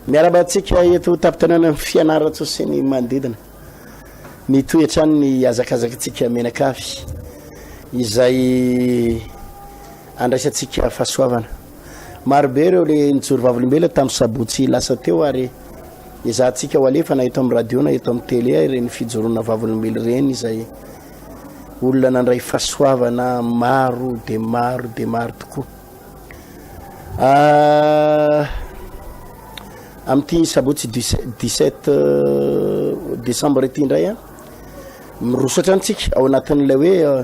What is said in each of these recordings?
Miarahaba antsika eto tampon-tanànan'i Fianarantsoa sy ny manodidina. Mitohy hatrany ny hazakazakitsika mianakavy izay andraisantsika fahasoavana. Marobe ireo le nijoro vavolombelona tamin'ny sabotsy lasa teo ary ezahantsika ho alefa na eto amin'ny radio na eto amin'ny tele ireny fijoroana vavolombelona ireny izay olona nandray fahasoavana maro dia maro dia maro tokoa. Ah, amin'ity sabotsy 17 euh, décembre ity indray a miroso hatrany tsika ao anatin'ilay hoe euh,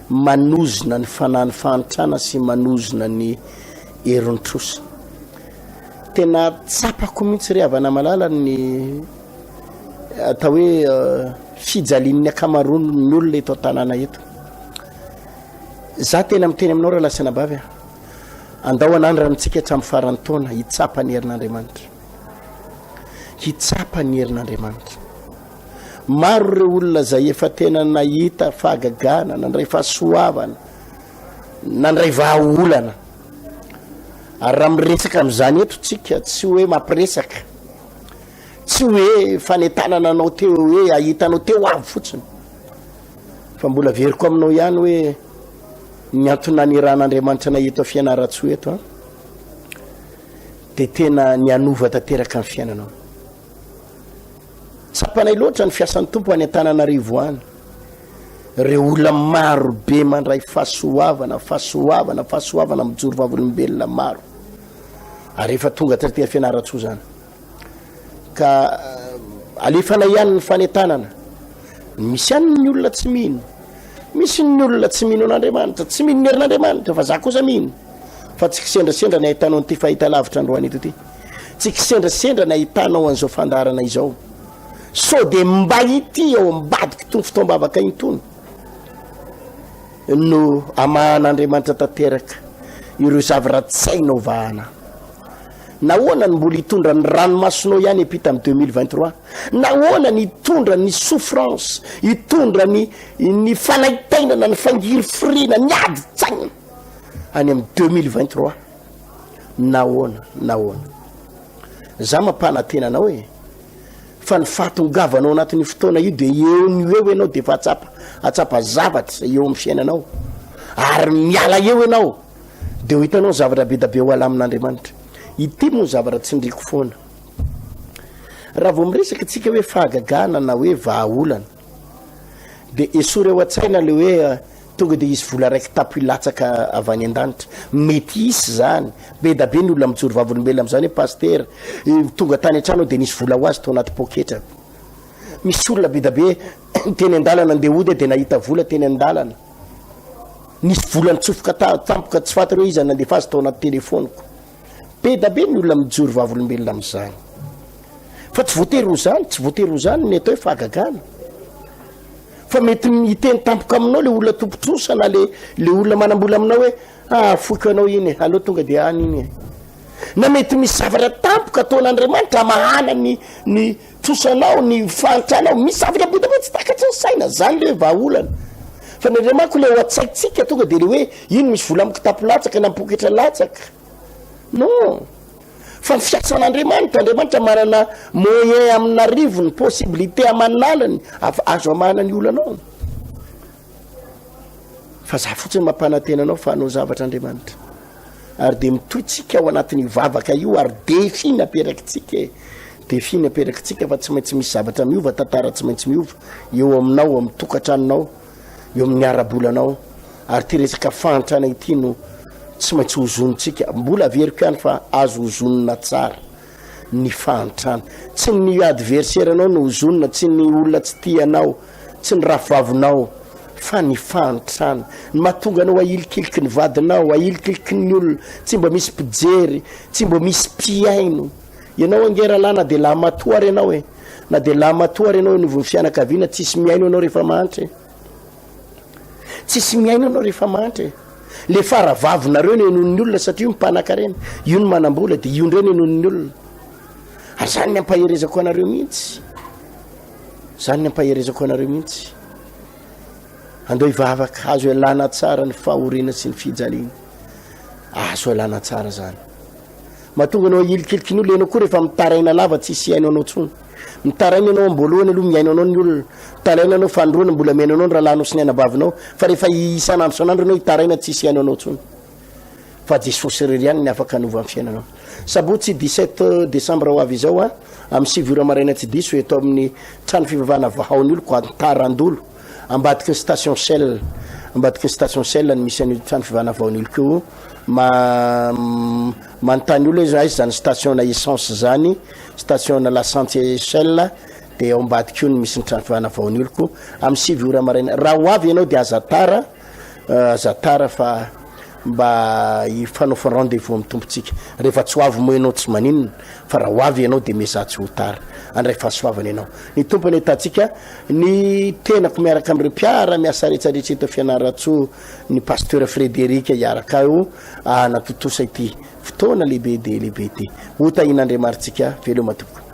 manozona ny fanahy ny fahantrana sy manozona ny herin-trosa. Tena tsapako mihitsy ry havana malala ny atao hoe euh, fijalian'ny ankamaroan'ny olona eto an-tanàna eto. Za tena miteny aminao rahalahy sy anabavy a, andao hanandrana-tsika hatramin'ny faran'ny taona hitsapa ny herin'Andriamanitra. Hitsapa ny herin'Andriamanitra. Maro ireo olona izay efa tena nahita fahagagana, nandray fahasoavana, nandray vahaolana. Ary raha miresaka amin'izany eto tsika, tsy hoe mampiresaka, tsy hoe fanentanana anao teo hoe ahitanao teo avy fotsiny. Fa mbola averiko aminao ihany hoe ny antony nanirahan'Andriamanitra anay eto Fianarantsoa eto an, dia tena ny hanova tanteraka ny fiainanao. Tsapanay loatra ny fiasan'ny Tompo any Antananarivo any. Ireo olona maro be mandray fahasoavana, fahasoavana, fahasoavana mijoro vavolombelona maro. Ary efa tonga taty Fianarantsoa izany. Ka eh, alefanay ihany ny fanentanana. Misy ihany ny olona tsy mino. Misy ny olona tsy mino an'Andriamanitra, tsy mino ny herin'Andriamanitra, fa za kosa mino. Fa tsy kisendrasendra ny ahitanao an'ity fahitalavitra androany eto ity. Tsy kisendrasendra ny ahitanao an'izao fandaharana izao. Sao dia mba ity ao ambadik'itony fotoam-bavaka itony no amahan'Andriamanitra tanteraka ireo zavra-tsainao vahana. Nahoana no mbola hitondra ny ranomasonao ihany hiampita amin'ny 2023? Nahoana ny hitondra ny souffrance, hitondra ny ny fanaintainana, ny fangirifiriana, ny adin-tsaina any amin'ny 2023? Nahoana? Nahoana? Za mampanantena anao e, fa ny fahatongavanao anatin'io fotoana io dia eo no eo ianao dia efa hahatsapa hahatsapa zavatra eo amin'ny fiainanao ary miala eo ianao dia ho hitanao ny zavatra be da be ho alamin'Andriamanitra. Ity moa ny zavatra tsindriako foana. Raha vao miresaka tsika hoe fahagagana na hoe vahaolana dia esory ao an-tsaina le hoe Tonga dia hisy vola raiki-tapo hilatsaka avy any an-danitra. Mety hisy izany. Be da be ny olona mijoro vavolombelona amin'izany hoe Pasitera, tonga tany an-trano aho dia nisy vola ho azy tao anaty poketrako. Misy olona be da be teny an-dalana andeha hody aho dia nahita vola teny an-dalana. Nisy vola nitsofoka tampoka tsy fantatra hoe iza nandefa azy tao anaty telefoniko. Be da be ny olona mijoro vavolombelona amin'izany. Fa tsy voatery ho izany, tsy voatery ho izany ny atao hoe fahagagana. Fa mety hiteny tampoka aminao le olona tompon-trosa na le le olona manam-bola aminao hoe ah foiko anao iny e, aleo tonga dia any iny e. Na mety misy zavatra tampoka ataon'Andriamanitra hamahana ny ny trosanao, ny fahantranao. Misy zavatra be dia be tsy takatry ny saina, zany le vahaolana. Fa ny indray manko le ao an-tsaintsika tonga dia le hoe iny misy vola amin'ny kitapo latsaka na amin'ny poketra latsaka. Non. Fa ny fiasan'Andriamanitra, Andriamanitra manana moyen amin'arivony, possibilité aman'aliny, azo amahana ny olanao. Fa za fotsiny mampanantena anao fa hanao zavatra Andriamanitra. Ary dia mitohy tsika ao anatin'io vavaka io ary défi ny aperakitsika e. Défi ny aperakitsika fa tsy maintsy misy zavatra miova, tantara tsy maintsy miova eo aminao, amin'ny tokantranonao. eo amin'ny ara-bolanao ary ity resaka fahantrana ity no tsy maintsy hozonintsika. Mbola averiko ihany fa azo hozonina tsara ny fahantrana. Tsy ny adversaire anao no hozonina, tsy ny olona tsy tia anao, tsy ny rafivavinao fa ny fahantrana. Ny mahatonga anao ahilikiliky ny vadinao, ahilikiliky ny olona, tsy mba misy mpijery, tsy mba misy mpihaino. Ianao ange rahalahy na dia lahimatoa ary ianao e. Na dia lahimatoa ary ianao eo anivon'ny fianakaviana, tsisy mihaino anao rehefa mahantra e. Tsisy mihaino anao rehefa mahantra e. Le faravavinareo no henoin'ny olona satria io ny mpanakarena, io ny manambola dia io indray no henoin'ny olona. Ary zany ny ampaherezako anareo mihitsy. Zany ny ampaherezako anareo mihitsy. Andao hivavaka, azo ialana tsara ny fahoriana sy ny fijaliana. Azo ialana tsara zany. Mahatonga anao hilikiliky ny olona, ianao koa rehefa mitaraina lava tsisy hihaino anao intsony. Mitaraina ianao am-boalohany aloha mihaino anao ny olona, mitaraina ianao fanindroany mbola mihaino anao ny rahalahinao sy ny anabavinao, fa rehefa isan'andro isan'andro ianao hitaraina tsisy hihaino anao intsony. Fa Jesosy irery ihany ny afaka hanova ny fiainanao. Sabotsy 17 décembre ho avy izao amin'ny 9 ora maraina tsy diso eto amin'ny trano fivavahana Vahao ny oloko Antarandolo ambadiky ny station Shell ambadiky ny station Shell ny misy an'io trano fivavahana Vahao ny oloko io. Ma manontany olona izy aiza izany station na essence izany, station na lasantsy Shell dia ao ambadika io no misy ny trano fivavahana Vahao ny oloko amin'ny 9 ora maraina. Raha ho avy ianao dia aza tara. Aza tara fa mba hifanaova rendez-vous amin'ny Tompontsika. Rehefa tsy ho avy moa ianao tsy maninona, fa raha ho avy ianao dia miezaha tsy ho tara. Handray fahasoavana ianao. Ny Tompo anie hitantsika, ny tenako miaraka amin'ireo mpiara-miasa rehetra rehetra eto Fianarantsoa, ny Pasteur Frédéric hiaraka eo hanatontosa ity fotoana lehibe dia lehibe ity. Ho tahian'Andriamaritsika. Veloma tompoko.